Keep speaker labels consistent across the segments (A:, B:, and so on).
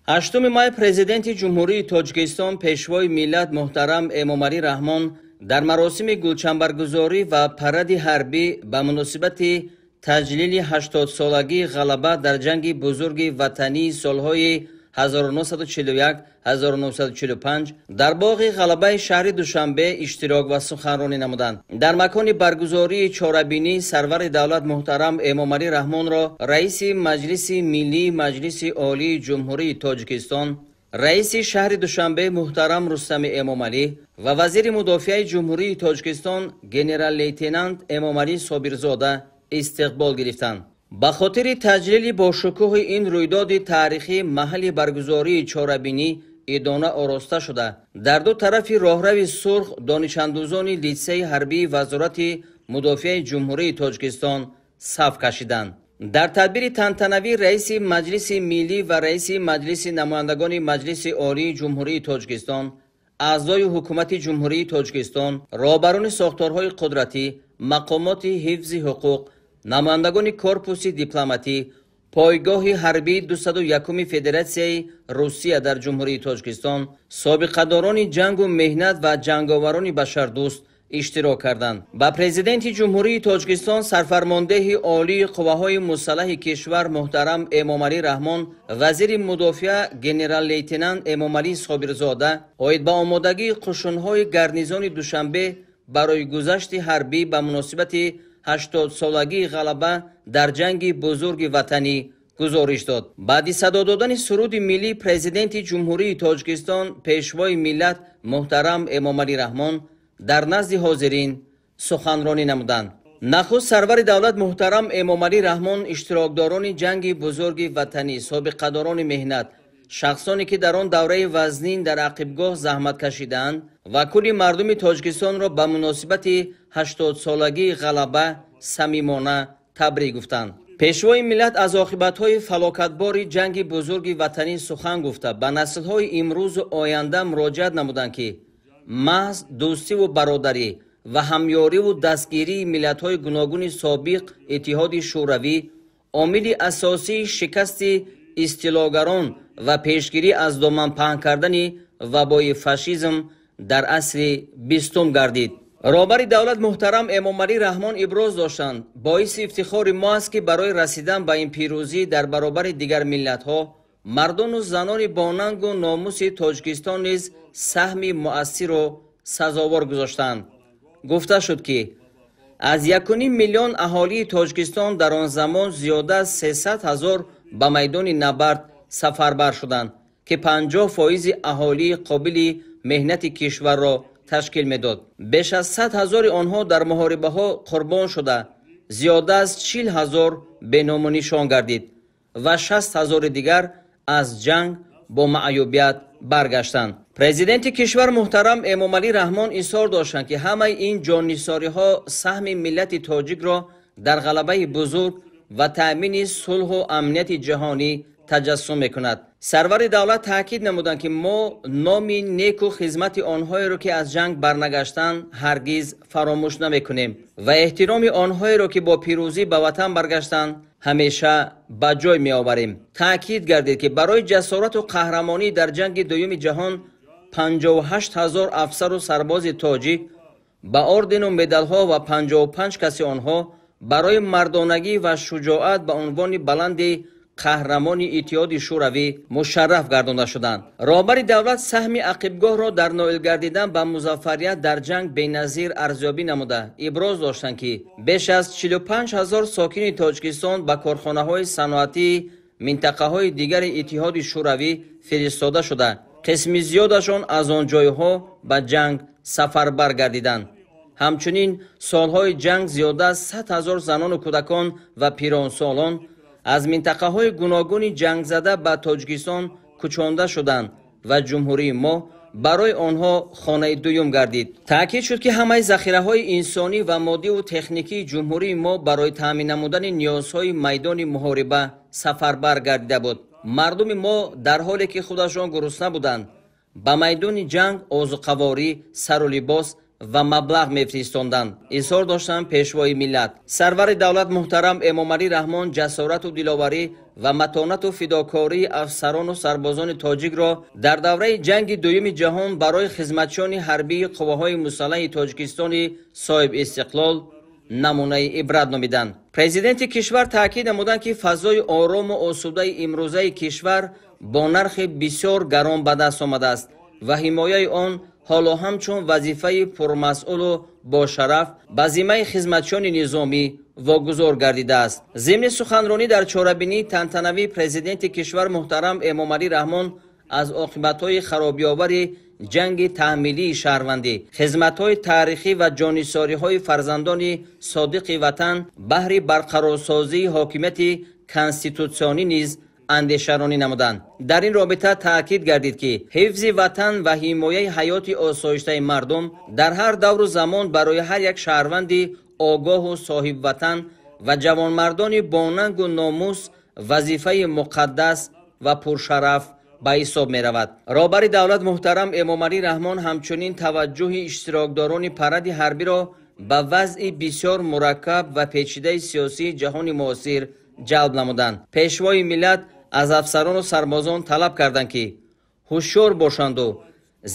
A: 8 май Президенти Ҷумҳурии Тоҷикистон, Пешвои миллат муҳтарам Эмомалӣ Раҳмон дар маросими гулчамбаргузорӣ ва паради ҳарбӣ ба муносибати таҷлили 80-солагии ғалаба дар ҷанги бузурги ватании солҳои 1941-1945 дар боғи ғалабаи шаҳри Душанбе иштирок ва суханронӣ намуданд. Дар макони баргузории чорабинӣ сарвари давлат муҳтарам Эмомалӣ Раҳмонро раиси Маҷлиси Миллии Маҷлиси Олии Ҷумҳурии Тоҷикистон, раиси шаҳри Душанбе муҳтарам Рустами Эмомалӣ ва вазири мудофиаи Ҷумҳурии Тоҷикистон генерал-лейтенант Эмомалӣ Собирзода истиқбол гирифтанд. Ба хотири таҷлили бошукӯҳи ин рӯйдоди таърихӣ маҳалли баргузории чорабинӣ идона ороста шуда, дар ду тарафи роҳрави сурх донишандӯзони литсейи ҳарбии Вазорати мудофиаи Ҷумҳурии Тоҷикистон саф кашиданд. Дар тадбири тантанавӣ раиси Маҷлиси Миллӣ ва раиси Маҷлиси намояндагони Маҷлиси Олии Ҷумҳурии Тоҷикистон, аъзои ҳукумати Ҷумҳурии Тоҷикистон, роҳбарони сохторҳои қудратӣ, мақомоти ҳифзи ҳуқуқ, намояндагони корпуси дипломатӣ, пойгоҳи ҳарбии 201-уми Федератсияи Русия дар Ҷумҳурии Тоҷикистон, собиқадорони ҷангу меҳнат ва ҷанговарони башардӯст иштирок карданд. Ба Президенти Ҷумҳурии Тоҷикистон, сарфармондеҳи олии қувваҳои мусаллаҳи кишвар муҳтарам Эмомалӣ Раҳмон, вазири мудофиа генерал-лейтенант Эмомалӣ Собирзода оид ба омодагии қушунҳои гарнизони Душанбе барои гузашти ҳарбӣ ба муносибати 80-солагии ғалаба дар ҷанги бузурги ватанӣ гузориш дод. Баъди садо додани суруди миллӣ Президенти Ҷумҳурии Тоҷикистон, Пешвои миллат муҳтарам Эмомалӣ Раҳмон дар назди ҳозирин суханронӣ намуданд. Нахуст сарвари давлат муҳтарам Эмомалӣ Раҳмон иштирокдорони ҷанги бузурги ватанӣ, собиқадорони меҳнат, шахсоне ки дар он давраи вазнин дар ақибгоҳ заҳмат кашидаанд ва кулли мардуми Тоҷикистонро ба муносибати 80-солагии ғалаба самимона табрик гуфтанд. Пешвои миллат аз оқибатҳои фалокатбори ҷанги бузурги ватанӣ сухан гуфта, ба наслҳои имрӯзу оянда муроҷиат намуданд, ки маҳз дӯстиву бародарӣ ва ҳамёриву дастгирии миллатҳои гуногуни собиқ Иттиҳоди Шӯравӣ омили асосии шикасти истилогарон ва пешгирӣ аз доман паҳн кардани вабои фашизм дар асри бистум гардид. Роҳбари давлат муҳтарам Эмомалӣ Раҳмон иброз доштанд: боиси ифтихори мо аст, ки барои расидан ба ин пирӯзӣ дар баробари дигар миллатҳо мардону занони бонангу номуси Тоҷикистон низ саҳми муассирро сазовор гузоштанд. Гуфта шуд, ки аз 1,5 миллион аҳолии Тоҷикистон дар он замон зиёда аз 300 ҳазор ба майдони набард сафарбар шуданд, ки 50% аҳолии қобили меҳнати кишварро ташкил медод. Беш аз 100 ҳазори онҳо дар муҳорибаҳо қурбон шуда, зиёда аз 40 ҳазор беному нишон гардид ва 60 ҳазори дигар аз ҷанг бо маъюбият баргаштанд. Президенти кишвар муҳтарам Эмомалӣ Раҳмон изҳор доштанд, ки ҳамаи ин ҷоннисориҳо саҳми миллати тоҷикро дар ғалабаи бузург ва таъмини сулҳу амнияти ҷаҳонӣ таҷассум мекунад. Сарвари давлат таъкид намуданд, ки мо номи неку хизмати онҳоеро, ки аз ҷанг барнагаштанд, ҳаргиз фаромӯш намекунем ва эҳтироми онҳоеро, ки бо пирӯзӣ ба ватан баргаштанд, ҳамеша ба ҷой меоварем. Таъкид гардид, ки барои ҷасорату қаҳрамонӣ дар ҷанги дуюми ҷаҳон 58 ҳазор афсару сарбози тоҷик ба ордену медалҳо ва 55 каси онҳо барои мардонагӣ ва шуҷоат ба унвони баланди қаҳрамони Иттиҳоди Шӯравӣ мушарраф гардонда шуданд. Роҳбари давлат саҳми ақибгоҳро дар ноил гардидан ба музаффарият дар ҷанг беназир арзёбӣ намуда, иброз доштанд, ки беш аз 45 ҳазор сокини Тоҷикистон ба корхонаҳои саноатии минтақаҳои дигари Иттиҳоди Шӯравӣ фиристода шуда, қисми зиёдашон аз он ҷойҳо ба ҷанг сафарбар гардиданд. Ҳамчунин солҳои ҷанг зиёда аз 100 ҳазор занону кӯдакон ва пиронсолон аз минтақаҳои гуногуни ҷангзада ба Тоҷикистон кӯчонда шуданд ва ҷумҳурии мо барои онҳо хонаи дуюм гардид. Таъкид шуд, ки ҳамаи захираҳои инсонӣ ва моддиву техникии ҷумҳурии мо барои таъмин намудани ниёзҳои майдони муҳориба сафарбар гардида буд. Мардуми мо дар ҳоле ки худашон гурусна буданд, ба майдони ҷанг озуқаворӣ, сару либос ва маблағ мефиристонданд, изҳор доштанд Пешвои миллат. Сарвари давлат муҳтарам Эмомалӣ Раҳмон ҷасорату диловарӣ ва матонату фидокории афсарону сарбозони тоҷикро дар давраи ҷанги дуюми ҷаҳон барои хизматчиёни ҳарбии қувваҳои мусаллаҳи Тоҷикистони соҳибистиқлол намунаи ибрат номиданд. Президенти кишвар таъкид намуданд, ки фазои орому осудаи имрӯзаи кишвар бо нархи бисёр гарон ба даст омадааст ва ҳимояи он ҳоло ҳамчун вазифаи пурмасъулу бошараф ба зиммаи хизматчиёни низомӣ вогузор гардидааст. Зимни суханронӣ дар чорабинии тантанавӣ президенти кишвар муҳтарам Эмомалӣ Раҳмон аз оқибатҳои харобиовари ҷанги таҳмилии шаҳрвандӣ, хизматҳои таърихӣ ва ҷонисориҳои фарзандони содиқи ватан баҳри барқарорсозии ҳокимияти конститутсионӣ низ андешаронӣ намуданд. Дар ин робита таъкид гардид, ки ҳифзи ватан ва ҳимояи ҳаёти осоиштаи мардум дар ҳар давру замон барои ҳар як шаҳрванди огоҳу соҳибватан ва ҷавонмардони бонангу номус вазифаи муқаддас ва пуршараф ба ҳисоб меравад. Роҳбари давлат муҳтарам Эмомалӣ Раҳмон ҳамчунин таваҷҷӯҳи иштирокдорони паради ҳарбиро ба вазъи бисёр мураккаб ва печидаи сиёсии ҷаҳони муосир ҷалб намуданд. Пешвои миллат аз афсарону сарбозон талаб карданд, ки ҳушёр бошанду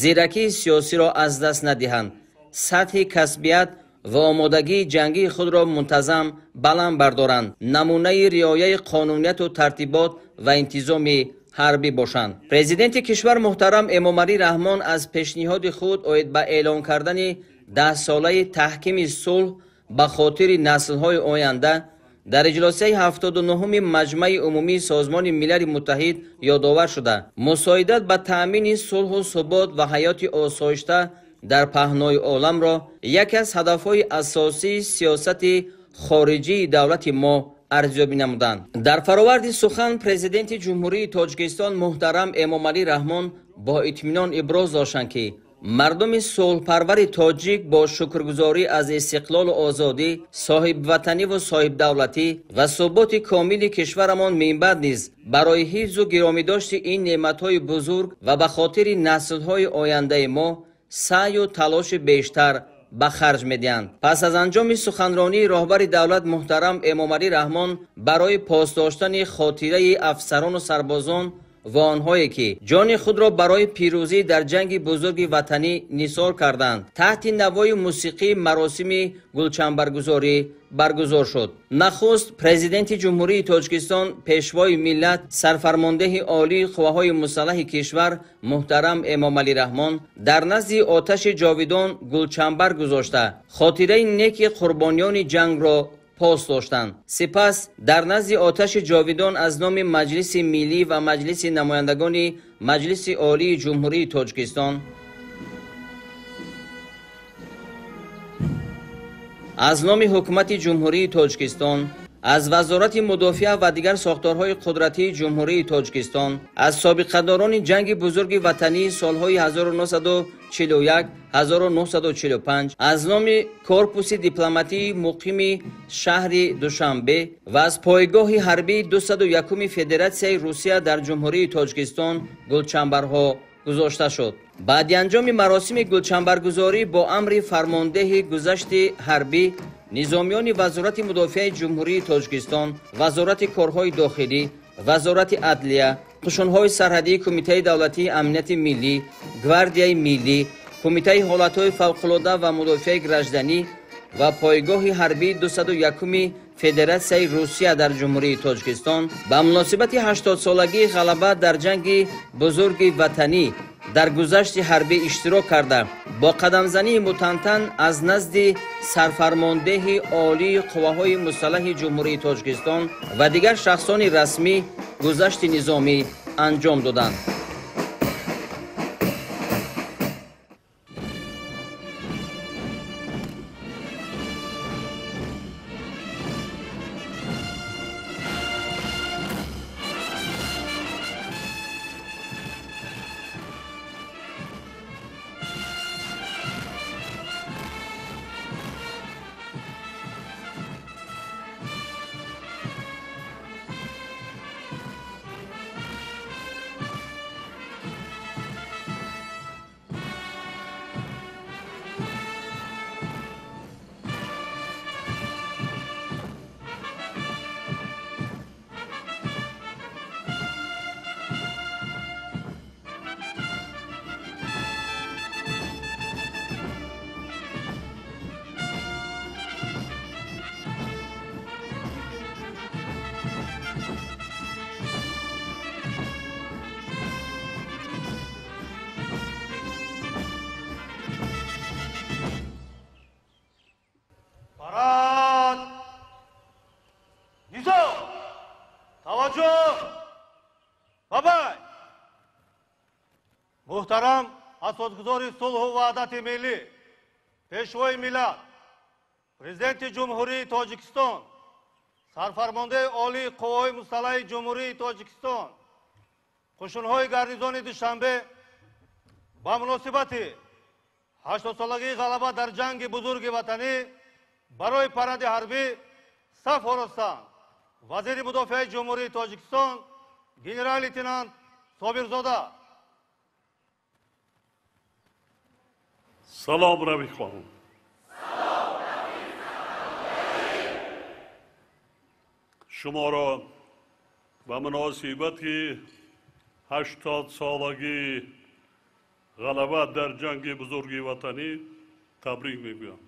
A: зиракии сиёсиро аз даст надиҳанд, сатҳи касбият ва омодагии ҷангии худро мунтазам баланд бардоранд, намунаи риояи қонунияту тартибот ва интизоми ҳарбӣ бошанд. Президенти кишвар муҳтарам Эмомалӣ Раҳмон аз пешниҳоди худ оид ба эълон кардани 10-солаи таҳкими сулҳ ба хотири наслҳои оянда дар иҷлосияи 79-уми Маҷмаи Умумии Созмони Милали Муттаҳид ёдовар шуда, мусоидат ба таъмини сулҳу субот ва ҳаёти осоишта дар паҳнои оламро яке аз ҳадафҳои асосии сиёсати хориҷии давлати мо арзёбӣ намуданд. Дар фароварди сухан Президенти Ҷумҳурии Тоҷикистон муҳтарам Эмомалӣ Раҳмон бо итминон иброз доштанд, ки мардуми сулҳпарвари тоҷик бо шукргузорӣ аз истиқлолу озодӣ, соҳибватаниву соҳибдавлатӣ ва суботи комили кишварамон минбаъд низ барои ҳифзу гиромидошти ин неъматҳои бузург ва ба хотири наслҳои ояндаи мо саъю талоши бештар ба харҷ медиҳанд. Пас аз анҷоми суханронии роҳбари давлат муҳтарам Эмомалӣ Раҳмон барои пос доштани хотираи афсарону сарбозон ва онҳое ки ҷони худро барои пирӯзӣ дар ҷанги бузурги ватанӣ нисор карданд, таҳти навои мусиқӣ маросими гулчамбаргузорӣ баргузор шуд. Нахуст Президенти Ҷумҳурии Тоҷикистон, Пешвои миллат, сарфармондеҳи олии қувваҳои мусаллаҳи кишвар муҳтарам Эмомалӣ Раҳмон дар назди оташи ҷовидон гулчамбар гузошта, хотираи неки қурбониёни ҷангро пос доштанд. Сипас дар назди оташи ҷовидон аз номи Маҷлиси Миллӣ ва Маҷлиси намояндагони Маҷлиси Олии Ҷумҳурии Тоҷикистон, аз номи Ҳукумати Ҷумҳурии Тоҷикистон, аз Вазорати мудофиа ва дигар сохторҳои қудратии Ҷумҳурии Тоҷикистон, аз собиқадорони ҷанги бузурги ватании солҳои 1941-1945, аз номи корпуси дипломатии муқими шаҳри Душанбе ва аз пойгоҳи ҳарбии 201-уми Федератсияи Русия дар Ҷумҳурии Тоҷикистон гулчамбарҳо гузошта шуд. Баъди анҷоми маросими гулчамбаргузорӣ бо амри фармондеҳи гузашти ҳарбӣ низомиёни Вазорати мудофиаи Ҷумҳурии Тоҷикистон, Вазорати корҳои дохилӣ, Вазорати адлия, қушунҳои сарҳадии Кумитаи давлатии амнияти миллӣ, Гвардияи миллӣ, Кумитаи ҳолатҳои фавқулода ва мудофиаи гражданӣ ва пойгоҳи ҳарбии 201-уми Федератсияи Русия дар Ҷумҳурии Тоҷикистон ба муносибати 80-солагии ғалаба дар ҷанги бузурги ватанӣ дар гузашти ҳарбӣ иштирок карда, бо қадамзании мутантан аз назди сарфармондеҳи олии қувваҳои мусаллаҳи Ҷумҳурии Тоҷикистон ва дигар шахсони расмӣ гузашти низомӣ анҷом доданд.
B: Муҳтарам асосгузори сулҳу ваҳдати миллӣ, Пешвои миллат, Президенти Ҷумҳурии Тоҷикистон, Сарфармондаи Олии Қувваҳои Мусаллаҳи Ҷумҳурии Тоҷикистон, қӯшунҳои гарнизони Душанбе ба муносибати 80-солагии ғалаба дар ҷанги бузурги ватанӣ барои паради ҳарбӣ саф оростанд. Вазири мудофиаи Ҷумҳурии Тоҷикистон генерал-лейтенант Собирзода.
C: Салом, рафиқон. Шуморо ба муносибати 80-солагии ғалаба дар ҷанги бузурги ватанӣ табрик мегӯям.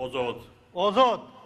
B: Озод. Озод.